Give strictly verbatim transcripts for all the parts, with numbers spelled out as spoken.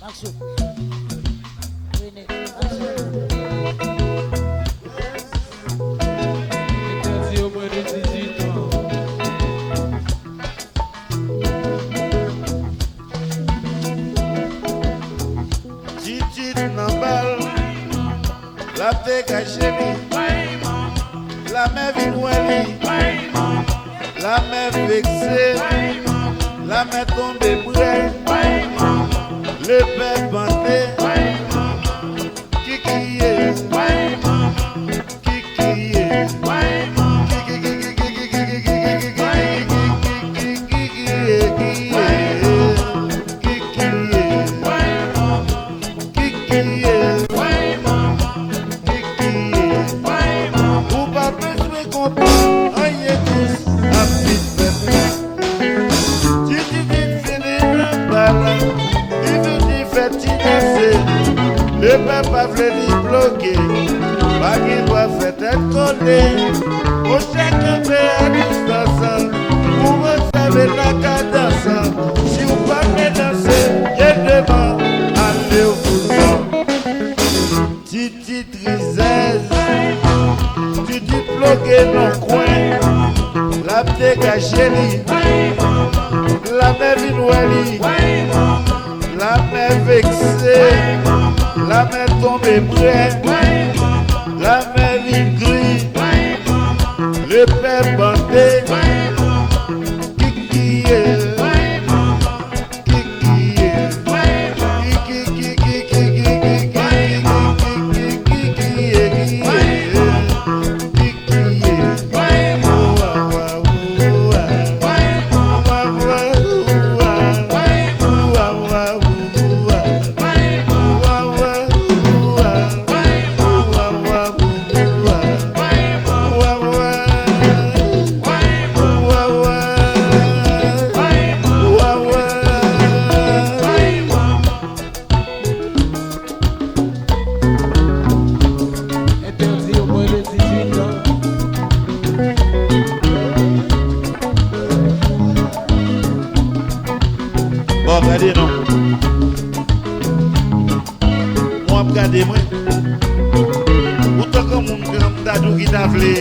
Aksyon. Rene, aksyon. Entèdi yo mwen de dizuit an. Titit nan bal, l ap degaje li. Lamè vin wè li. Lamè vekse. Lamè tonbe prè. Lepè pante. Kiki ye. Kiki ye. Kiki ye. Kiki ye. Kiki ye. Ou pa bezwen konprann anyen, jis ap vin fè pli. Titit vin fini nan bal la, li vini fè ti danse. Lepè pa vle li bloke, pa gen dwa fè tèt kole. Monchè, kanpe a distans, pou obsève la kadans. Si w pa vle danse, pye devan, ale w foutan. Titit rizèz, Titit bloke nan kwen, l ap degaje li. Lamè vin wè li. Lamè vekse. Lamè tonbe prè. Lamè vin gri. Lepè bande. Kiki ye. Kiki ye. Kiki ye. Entèdi yo mwen de dizuit an. Bon, gade non. Mwen ap gade mwen. Ou tankou moun ke m ta di w ki ta vle.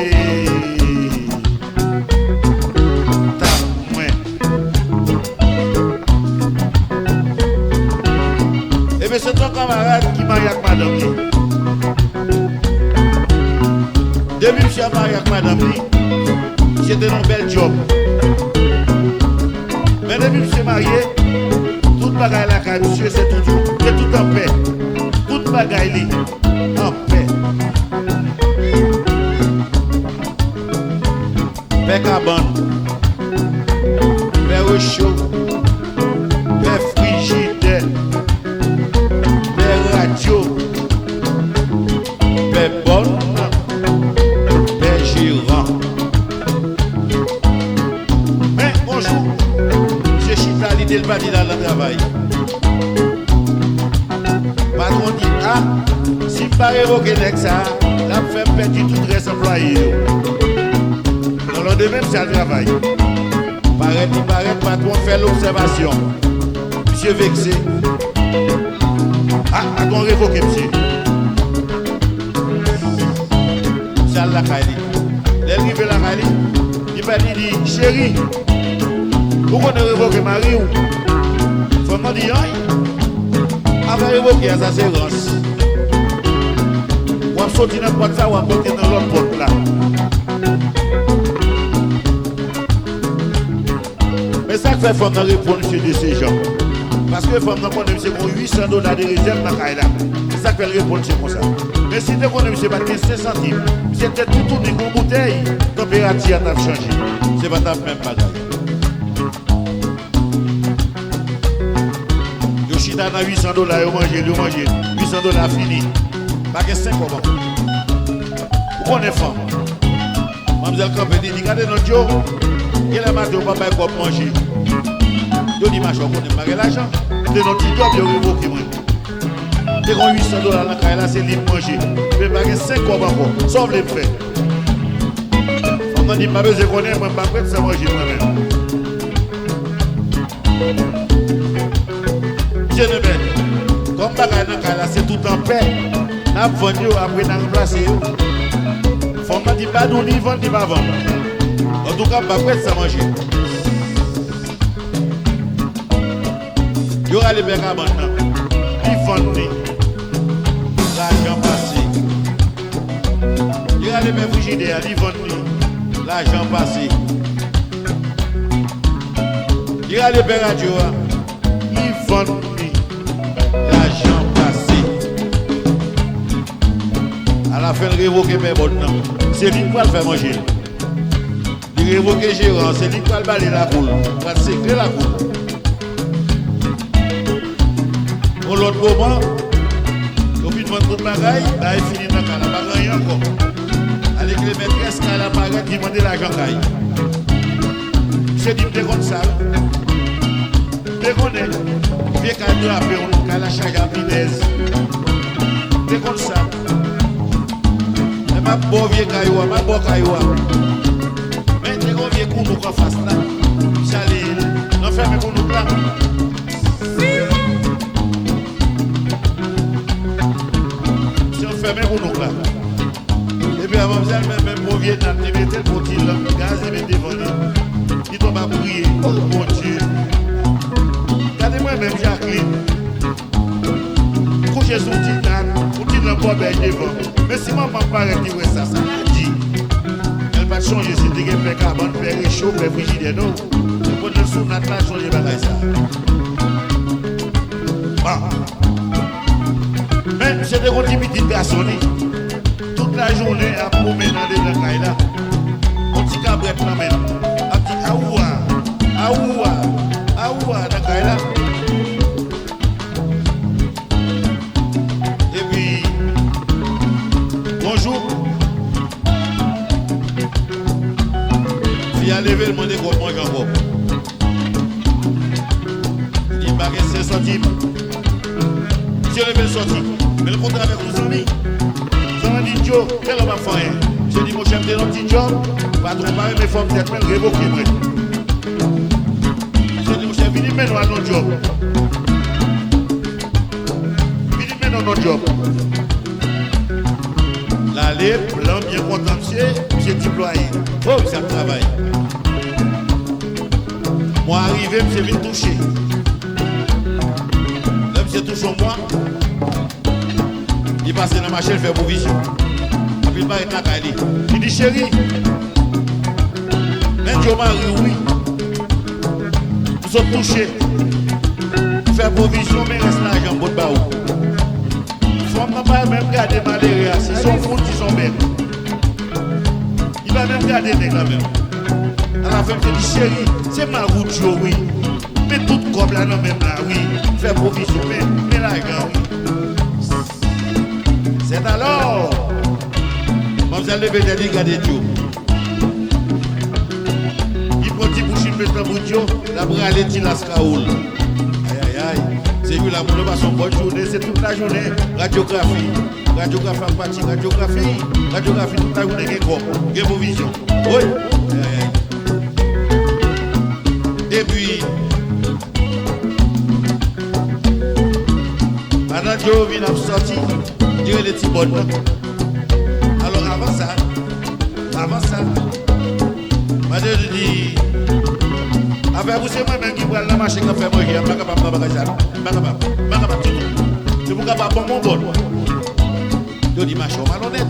Ta mwen. Ebyen, se t yon kanmarad ki marye ak madanm li. Depi misye ap marye ak madanm li, misye te nan yon bèl djòb. Men depi misye marye, tout bagay lakay misye se tout, se tout anpè. Tout bagay li anpè. Pè kabann, pè recho, pè frijidè, pè radyo, pè bòn, pè jeran. Men, yon jou, misye chita, li te, li pati, l al nan travay. Patwon di, a, si m pa revoke nèg sa a, l ap fè m pèdi tout rès anplwaye yo. Nan landemen, misye al travay. Parèt li parèt, patwon fè l obsèvasyon. Misye vekse. A, patwon revoke misye. Misye al lakay li. Lè l rive lakay li, li pè, li di, cheri, ou konnen revoke mari w? Fanm nan di, ay, afè revoke a, sa se rans. W ap soti nan pòt sa, w ap antre nan lòt pòt la. Men sa k fè fanm nan reponn misye de se jan. Paske fanm nan konnen misye gen uit san dola de rezèv nan kay la. Se sa k fè l reponn misye konsa. Men si l te konnen misye pa t gen senk santim, misye te toutouni kou yon boutèy, tanperati a t ap chanje. Se pa t ap menm bagay. Yo chita nan uit san dola, yo manje l, yo manje l. Uit san dola fini. Pa gen senk kòb ankò. Ou konnen fanm. Manmzèl kanpe, li di, gade non, Djo, genlè maten ou pa bay kòb manje. Yo di, machè, ou konnen m pa gen lajan. M te nan ti djòb, yo revoke mwen. Te gen uit san dola nan kay la, se li m manje. Men pa gen senk kòb ankò. Sa w vle m fè? Fanm nan di, m pa bezwen konnen, mwen m pa prèt san manje mwen menm. Misye nan bèl. Kòm bagay nan kay la se tout anpè, n ap vann yo, apre n a ranplase yo. Fanm nan di pa nou ni vann ni pa vann. Antouka, m p ap ret san manje. Yo rale pè kabann nan, li vann li, lajan pase. Li rale pè frijidè a, li vann li, lajan pase. Li rale pè radyo a, li vann li, lajan pase. Alafen, l revoke pè bòn nan. Se li k pral fè manje l. Li revoke jeran an, se li k pral bale lakou l, pral sekle lakou l. Yon lòt moman, yo fin vann tout bagay, bagay fini nan kay la, pa gen anyen ankò. Alèk lemètrès kay la parèt, li mande lajan kay. Misye di, "M te konn sa wi. M te konnen vye kay drape yon kay la chaje a pinèz. M te konn sa. Lè m ap ba w vye kay ou a, m ap ba w kay ou a." Men te gen yon vye kounouk anfas la. Misye ale, l anfèmen kounouk la. Misye anfèmen kounouk la. Epi a manmzèl menm, menm bon vye nat, li mete l, bon ti lanp gaz, li mete devan li. Li tonbe ap kriye, "O Bondye! Gade mwen menm, Jacqueline! Kouche sou ti nat, yon ti lanp bòbèy devan m. Men si manman m parèt, li wè sa, sa l a di?" Èl pa t chonje si te gen pè kabann, pè recho, pè frijidè, non. Se pandan l sou nat la, l chonje bagay sa. Bon. Men, misye te gon ti pitit gason li. Tout lajounen ap pwomennen andedan kay la. Yon ti kabrèt nan men l. Ap di, "Awoua, awoua, awoua," nan kay la. Epi, yon jou, fi a leve, l mande kòb manje ankò. Li pa gen senk santim. Misye leve, l sòti. Men l kontre avèk yon zanmi. Zanmi an di, "Djo, kèlè w p ap fè anyen?" Misye di, "Monchè, m te nan yon ti djòb. Patwon pa renmen fòm tèt mwen, l revoke mwen." Misye di, "Monchè, vini m mennen w al nan djòb. Vini m mennen w nan djòb." L ale, blan byen kontan misye, misye diplwaye. O, misye ap travay. Mwa a rive, misye vin touche. Lè misye touche yon mwa, li pase nan mache, l fè pwovizyon. Epi l parèt lakay li. Li di, "Cheri, men Djo mari w wi. M sot touche. M fè pwovizyon, men rès lajan m pot ba ou." Fanm nan pa menm gade malere a, si se yon foul, si se yon bèt. Li pa menm gade nèg la menm. Alafen, m te di, "Cheri, se mari w Djo wi. Men tout kòb la nan men m la wi. M fè pwovizyon, men, men lajan wi." Sètalò, manmzèl leve tèt li gade Djo. Li pran ti bouch li met nan bout Djo, l ap rale ti laskawou l. Ayayay. Se jou la moun yo pase yon bòn jounen, se tout lajounen radyografi. Radyografi ap pati, radyografi, radyografi tout lajounen gen kòb, gen pwovizyon. Woy! Ayayay. Epi, pandan Djo vin ap sòti, li rele ti bòn nan. Alò, avan sa, avan sa, madanm li di, "Afè pou se mwen menm ki pral nan mache k ap fè manje a, m pa kapab nan bagay sa non. M pa kapab, m pa kapab ditou. Se pou w kapab ban m yon bòn." Yo di, "Machè w malonèt.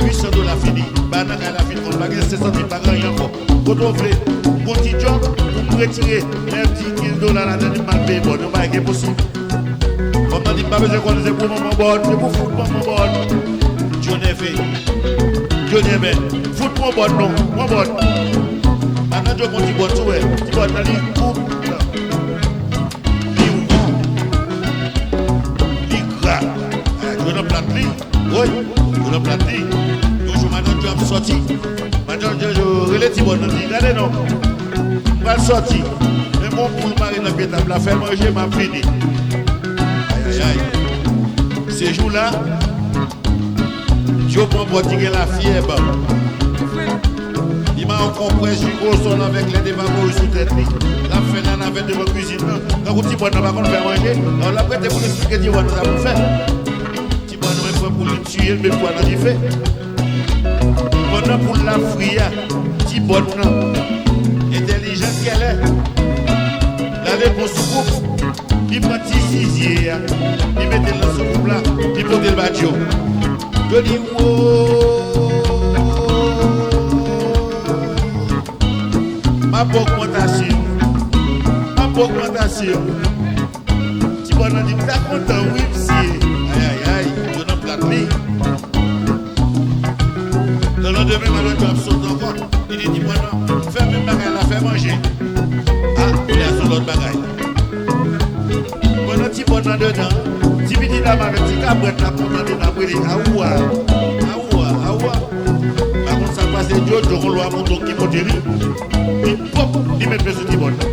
Uit san dola fini. Ba nan kay la fin konn, pa gen senk santim, pa gen anyen ankò. Kote w vle? Yon ti djòb pou m retire nèf, dis, kenz dola ladan li, m al peye bòn. Yon bagay ki enposib." Fanm nan di, "M pa bezwen konnen, se pou manman bòn, se pou fout manman bòn." Djo nève. Djo di, "Enben, fout mwen bòn non, mwen bòn." Pandan Djo pran ti bòn, sou wè, ti bòn nan li kou, li won, li gra. Djo nan plat li. Woy, yo nan plat li. Yon jou madanm Djo ap sòti. Madanm Djo rele ti bòn nan, di, "Gade non. M pral sòti. Men gon poul mare nan pye tab la, fè manje, m ap vini." Ayayay. Se jou la, Djo pran bòn, li gen lafyèb. Li mare yon konprès Jigosol avèk lèt evapore sou tèt li. L ap Fè nan navèt devan kwizin nan. Tankou ti bòn nan pa konn fè manje, l ap rete pou l esplike ti bòn nan sa pou l fè. Ti bòn nan pran pou l tiye l, met pwa nan dife. Pandan poul la fri a, ti bòn nan entèlijan kèlè. L ale pran soukoup, li pran ti sizye a, li mete l nan soukoup la, li pote l ba Djo. Djo di, "Wo! M ap ba w ogmantasyon. M ap ba w ogmantasyon." Ti bòn nan di, "M ta kontan wi, msye." Ayayay, Djo nan plat li. Nan landemen, madanm Djo ap sote ankò. Li di ti bòn nan, "Fè menm bagay la, fè manje." A, kounye a se yon lòt bagay. Pandan ti bòn nan dedan, ti pitit la avèk ti kabrèt la kontan dedan ap rele, "Awa, awa, awa." Pa konn sa k pase Djo, Djo gon lwa mouton ki monte li. Li pòp, li met men sou ti bòn nan.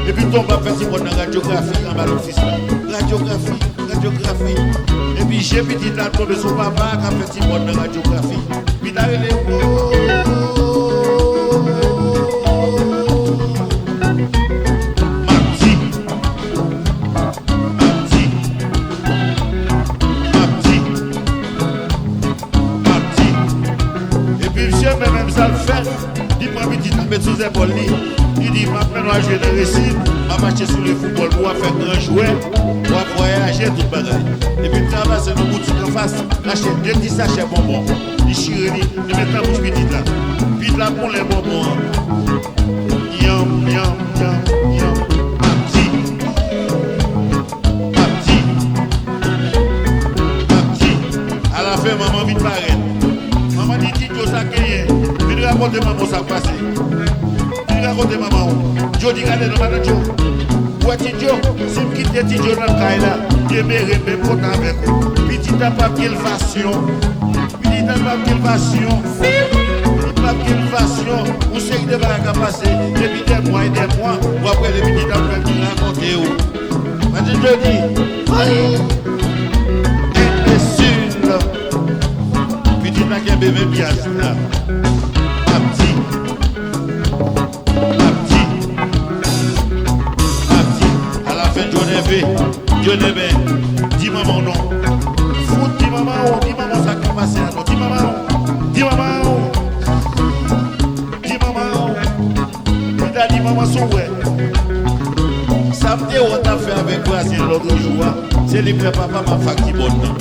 Epi tonbe ap fè ti bòn nan radyografi anba lofis la. Radyografi, radyografi. Epi je pitit la tonbe sou papa a k ap fè ti bòn nan radyografi. Pitit la rele, "Wo!" M ap di, m ap di, m ap di, m ap di. Epi misye menm, menm sa l fè. Li pran pitit la, met sou zèpòl li. Li di, "M ap mennen w al jwe nan Resid, m ap achte soulye foutbòl pou w, w ap fè gran jwè, w ap vwayaje, tout bagay." Epi l travèse nan boutik anfas, l achte de ti sachè bonbon. Li chire li, li met nan bouch pitit la. Pitit la ap moulen bonbon an. Yanm, yanm, yanm, yanm. Ap di. Ap di, ap di. Alafen, manman vin parèt. Manman di, "Ti Djo, sa k genyen? Vin rakonte manman w sa k pase. Vin rakonte manman w." Djo di, "Gade non, madan Djo. Ou wè Ti Djo? Si m kite Ti Djo nan kay la, demere menm kontan avèk ou. Pitit la p ap gen lvasyon." Pitit la p ap gen lvasyon. Li p ap gen lvasyon. Yon seri de bagay ka pase. Depi dè mwa e dè mwa, w ap rele pitit la pou l vin rakonte w. Madan Djo di, "Ay! Enbesil!" Pitit la kenbe menm yas la. Ap di, ap di, ap di. Alafen, Djo nève. Djo nève. Di manman w non. Fout di manman w, di manman w sa k ap pase a non. Di manman w, di manman w. Di manman w. Li ta di manman sou wè. Sa m te wè w t ap fè avèk vwazen lòt jou a, se li m wè papa m ap fè ak ti bòn nan.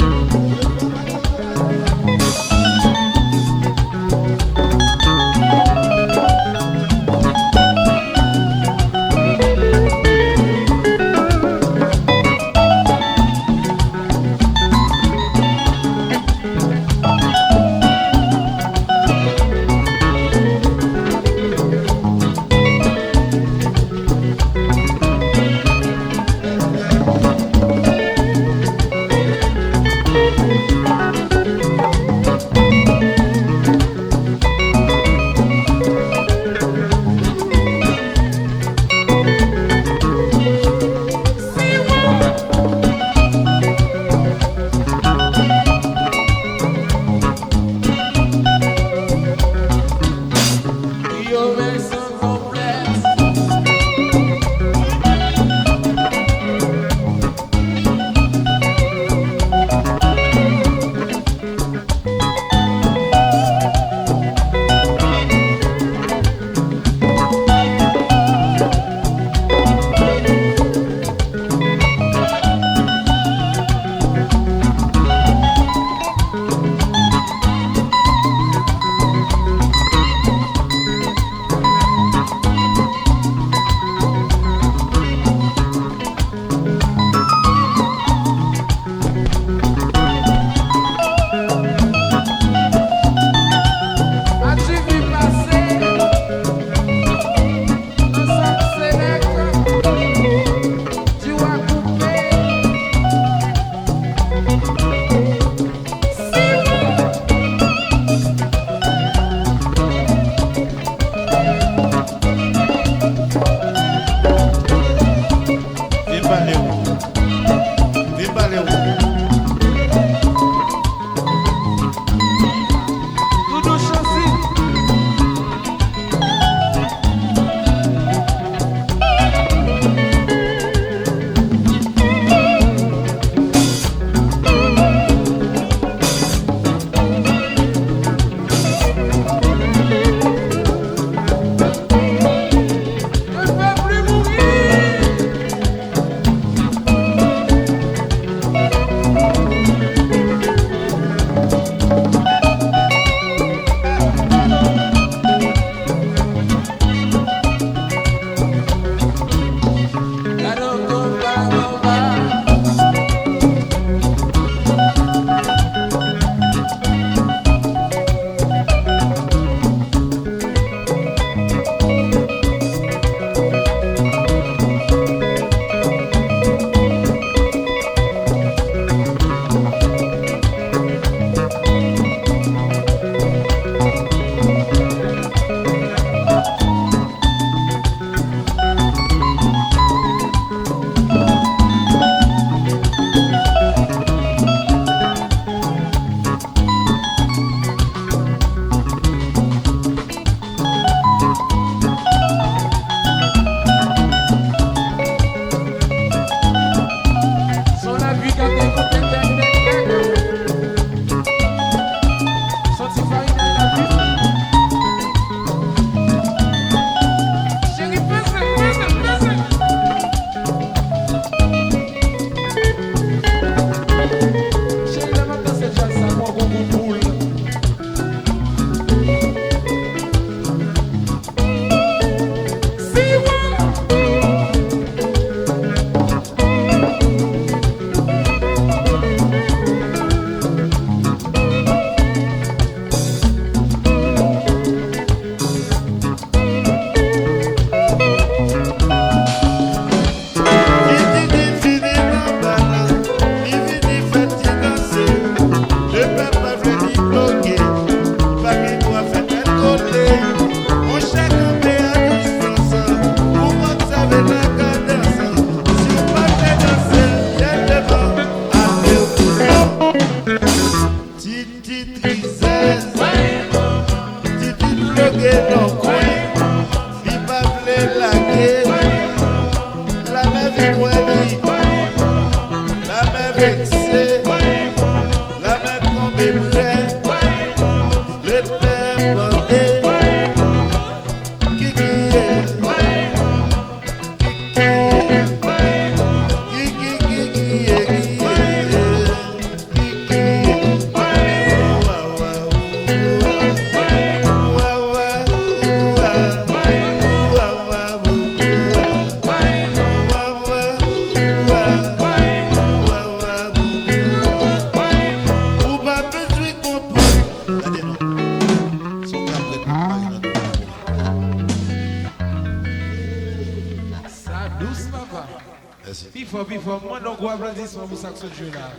Vekse, lanmè tonbe prè, lepè pòte, kikiye, kikiye, kikikikiye, kikiye, kikiye, wa, wa, wa, wa, wa, wa, wa, wa, wa. Ou pa bezwen konprann. Gade non. Se yon kal replik mari nan do. Sa dous, papa. Mèsi. Pi fò, pi fò. Mwen, yon gwo aplodisman pou sa k sot jwe la.